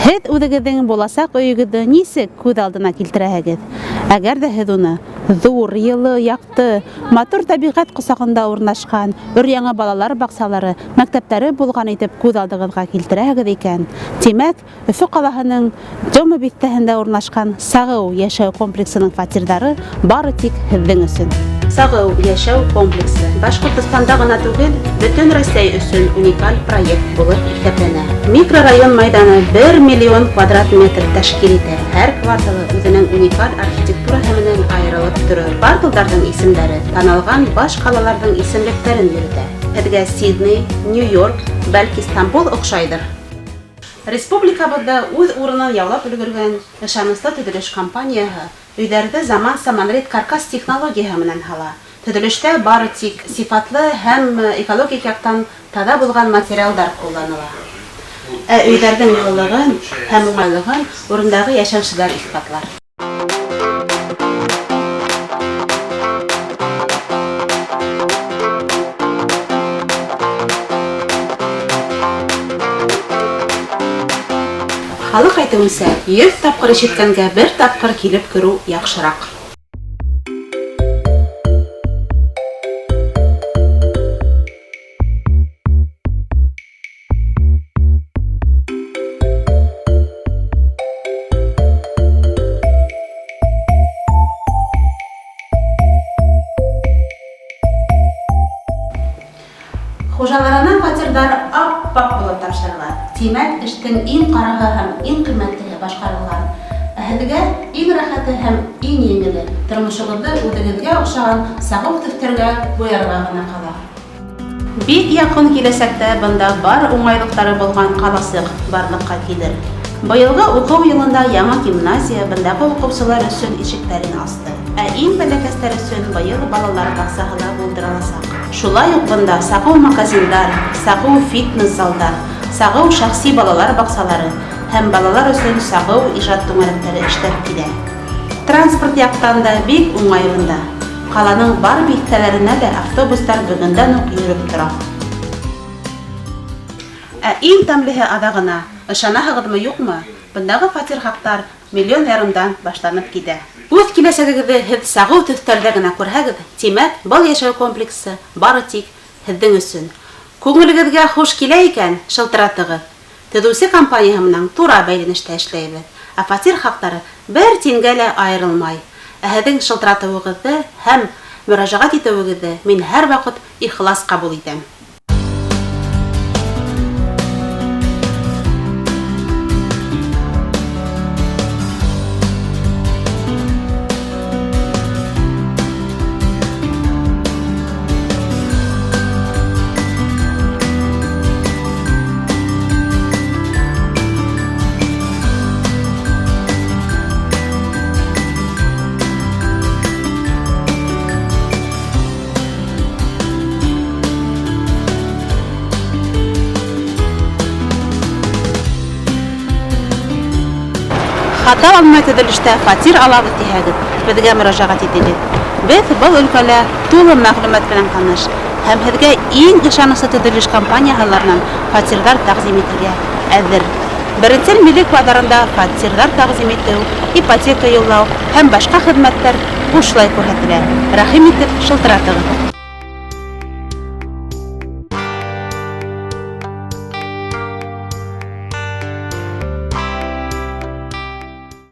Һеҙ үҙегеҙҙең буласаҡ өйөгөҙҙө нисек күҙ алдына килтерәһегеҙ? Әгәр ҙә һеҙ уны ҙур, йылы, яҡты, матур тәбиғәт ҡосағында урынлашҡан өр-яңы балалар баҡсалары, мәктәптәре булған итеп күҙ алдығыҙға килтерәһегеҙ икән, тимәк, Өфө ҡалаһының Тёма биҫтәһендә урынлашҡан Сағыу йәшәү комплексының фатирҙары бары тик һеҙҙең өсөн. Сағыу йәшәү комплексы Башҡортостанда ғына түгел, бөтөн Рәсәй өсөн уникаль проект булып иҫәпләнә. Микрорайон майҙаны бер миллион квадрат метр тәшкил итә, һәр кварталы үзенең уникаль архитектураһы менән айырылып торор. Кварталдарҙың исемдәре танылған баш ҡалаларҙың исемлектәрен йөрөтә. Һеҙгә Сидней, Нью-Йорк, бәлки Стамбул оҡшайҙыр? Республикабыҙҙа үҙ урынын яулап өлгөргән ышаныслы төҙөлөш компанияһы өйҙәрҙе заманса монолит каркас технологияһы менән һала. Төҙөлөштә бары тик сифатлы һәм экологик яктан таҙа булған материалдар ҡулланыла. Ә өйҙәрҙең йылылығын һәм уңайлығын урындағы йәшәүселәр иҫбатлар. Халыҡ әйтеүенсә, 100 тапҡыр ишеткәнгә бер тапҡыр килеп күрү яҡшыраҡ. Хужаларына фатирҙар ап-аҡ булып тапшырыла. Тимәк, эштең иң ҡараһы һәм иң ҡиммәтлеһе башҡарылған. Ә һеҙгә иң рәхәте һәм иң еңеле, тормошоғоҙҙо үҙегеҙгә оҡшаған сағыу төҫтәргә буярға ғына ҡала. Бик яҡын киләсәктә бында бар уңайлыҡтары булған ҡаласыҡ барлыҡҡа килер. Быйылғы уҡыу йылында яңы гимназия бындағы уҡыусылар өсөн ишектәрен асты. Ә иң бәләкәстәр өсөн быйыл балалар баҡсаһы ла булдырыласаҡ. Шулай уҡ бында сағыу магазиндар, сағыу фитнес-залдар, сағыу шәхси балалар баҡсалары һәм балалар өсөн сағыу ижад түңәрәктәре эшләп килә. Транспорт яҡтан да бик уңай бында. Ҡаланың бар биҫтәләренә лә автобустар бөгөндән үк йөрөп тора. Ә иң тәмлеһе аҙағына, ышанаһығыҙмы, юҡмы, бындағы фатир хаҡтар миллион ярымдан башланып китә. Үҙ киләсәгегеҙҙе һеҙ сағыу төҫтәрҙә генә күрһәгеҙ, тимәк, был йәшәү комплексы бары тик һеҙҙең өсөн. Күңелегеҙгә хуш килә икән, шылтыратығыҙ. Төҙөүсе компанияһы менән тура бәйләнештә эшләйбеҙ, ә фатир хаҡтары бер тингә лә айырылмай. Ә һеҙҙең шылтыратыуығыҙҙы һәм мөрәжәғәт итеүегеҙҙе мин һәр ваҡыт ихлас ҡабул итәм. Хата алмай төҙөлөштә фатир алабыҙ тиһәгеҙ, беҙгә мөрәжәғәт итегеҙ. Беҙ был өлкәлә тулы мәғлүмәт менән таныш һәм һеҙгә иң ышаныслы төҙөлөш компанияһыларынан фатирҙар тәҡдим итергә әҙер. Беренсел милек баҙарында фатирҙар тәҡдим итеү, ипотека юллау һәм башҡа хеҙмәттәр бушлай күрһәтелә. Рәхим итеп шылтыратығыҙ.